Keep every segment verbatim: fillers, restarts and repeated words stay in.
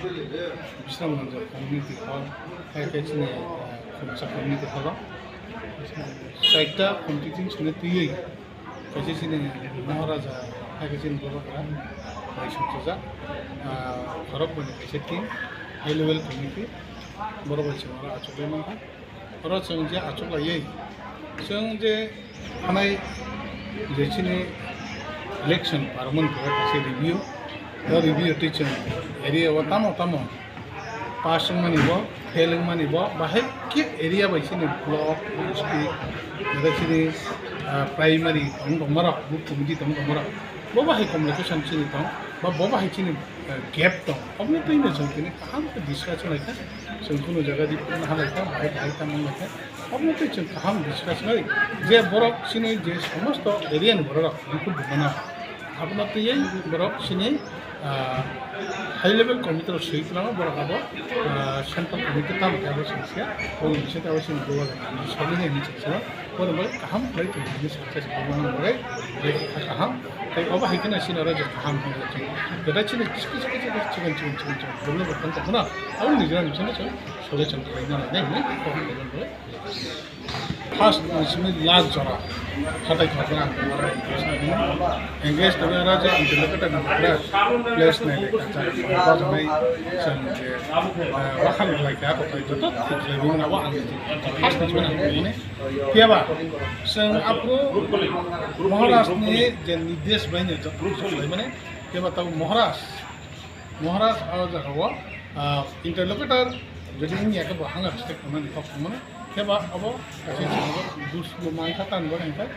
Bisramganj community hall, hai khe chini, eh, Khumsa community hall o. Chaita community chini twiwi kaisa chini Maharaja, hai khe chini Bobagra bai songchajak, ah, khorok boni kaisa team, high level committee, borok bai chwng oro achugwi mankha. Oro chwng je achuklaiwi, chwng je phanai je chini election parmani kaisa review, o review twi chwng area o tamo tamo pass wngmani bo, fail wngmani bo, bahai khe area bai chini block, district, aro chini, ah, primary tong tongmarok, booth committee tong tongmarok, bo bahai communication chini tong, ba bo bahai chini, ah, gap tong, oboni twino chwng tini kaham khe discuss wnglaikha, chwng kunu jaga di pungna halaikha, bahai bahai tamo wnglaikha, oboni twi chwng kaham discuss wngwi je borok chini je somosto area ni borok rok, rikhu bumana. Abono twiwi borok chini, ah, high level committee rok swi kwlangma borok abo, ah, central committee tamo khe abo singsia, boni bisingtwi abo chini Bubagra ni sogwi nai hinwi singsia, bono bai kaham khlai tongmani success khaimani bagwi bai kha kaham. Tei obo hai kheno chini oro je kaham hwnwi tong. Jeta chini kis kis kis kis chikon chikon chikon chikon problem rok tong tongmano, abo nijora nijora solution khlai nai hinwi kok khlai mano. First ni simi last jora hatai khoroknwi ang oro engage tongwi oro je interlocutor ni pura place nai le kachar bajani chwng je, eh, wakhang lai kha kothai joto thik lai rwmani abo ang first ni simi ang tongmani. Phiya ba chwng aphuru Maharaj ni je nirdesh bai ni joto thik lai mani, phiya ba tabuk Maharaj Maharaj o jaga o, ah, interlocutor jodi wngya khe bo hanga respect tongmani kok tongmani, khe ba abo kaisa chwng bo buj bo mankha tani bo hwnkhai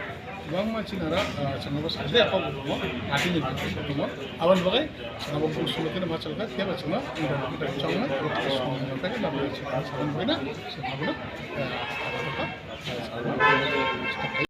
kwbangma chini oro, ah, chwng bo sajak kok bo tongo, atini bo tongo, aboni bagwi chwng bo buj bo khe ma chalkha, khe ba chwng interlocutor chongmani abo kaisa chwng bo khe na bo chwng bo khe na chwng bo, ah,